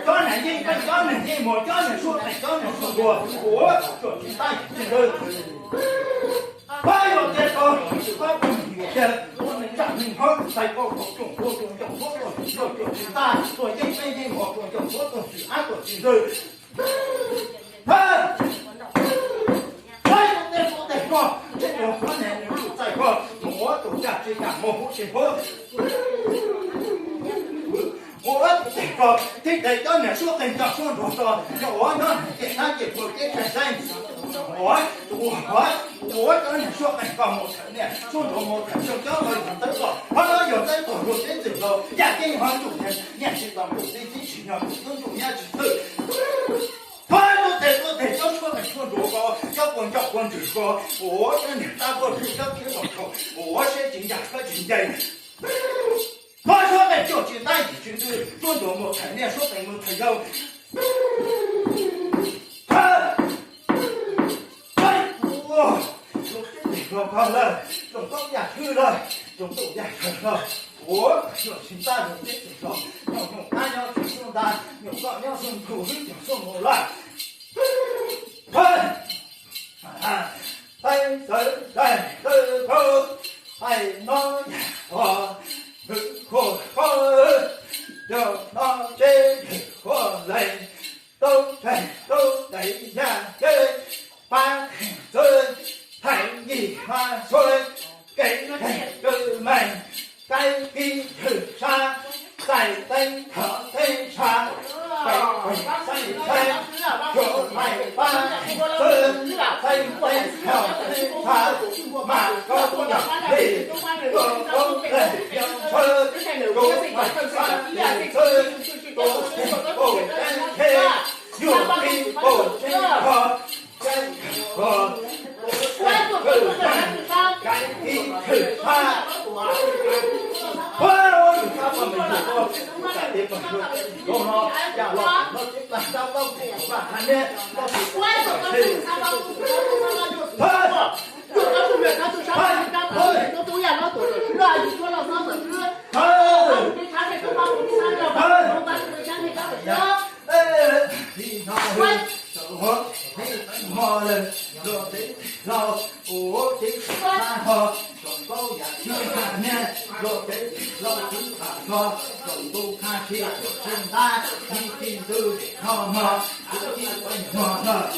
Cov nam yeej peb cov nam yeej mus cov nam suab qees cov nam suab nruas ua tsuam tsis tab tsis ntawd. Pab yuav tias tau tsis pab pab yuav tias ua neeg tsa neeg hlob tais koj kom tsoom ua tsoom ncaus huab tsoom tsis ntag, tsuam yeej peb yeej mus tsoom ncaus huab tsoom tsis ab tsoom tsis ntawd. Pab yuav tias tau tais koj tseem ua qhov niag nws txais koj mus ua tsuam caj tsis kam mus huv tsis huv. Ua tsuam tais koj tib tes cov niag suab qees cov suab nruas tso, yog ua nyob niag ces nab ces puas ces tshais saib. Ua, ua, ua cov niag suab qees koj mus thawm niag suab nruas mus thawm xyoo cov qhov yog ntawd koj, qhov no yog ntawd koj luag teb ntxwg laus yaj ceeb hov ntuj niag tsis tau ntuj teb tib tsis nyog tus tub ntuj nyab tsis thwj. Pab tuab tes tuab tes cov suab qees suab nruas ko, cov puas ncauj puas ntswg ko, ua cov niag tab puab rwg cov kiv los thaum ua siab tsis ncaj koj tsis nce. Pab suab qees cuaj tsis ntab yim tsis ntws, suab nruas mus thawm niaj suab qees mus thawm yau. Pab, pab, ua, ua teb tes los koj lawm, tsoom tub yaj thwb lawm, tsoom ntuj yaj thawm lawm, ua, tsis ntab los teb tes los, nyuam nyuam qab nyob tsis xub ntab, nyuam koj nyob xub nkaus wb cov xub mus lawm. Pab, pab txawv daim tawv khaub, pab no yam qhov hwv khuam khaub, yog no tsev hwv khuam lees, tub tsev tub tes yaj ceeb, pab theem txwv, theem yim hma xuv, kev theem kws meem, kaib kib hwm sab, txais teeb thov teeb tshav, pem pem xeeb txheeb, yuav lais pab theem txwv, xeeb teeb thov teeb tshav, mas koj yam li tuaj koob leeg yog ntshaw, kuv mas sab tus xwb, kuv tes kaum teeb kheb, yug li kaum teeb kho, kaib kho, kaib kho, kaib kib hwm sab. Pab, yus pab pog me nyuam ko, tam tes pog me nyuam ko no, yam los no tib plag sab plaub plag qha niab, pab, li no, hmo lawm, luag teb los, ua teb tag ho, tsoom tub yam thwb haj niab, luag teb los tub qam tso, tsoom ntuj qha tshia tsis ntab, tib tib ntws no mog, tib tib no mog.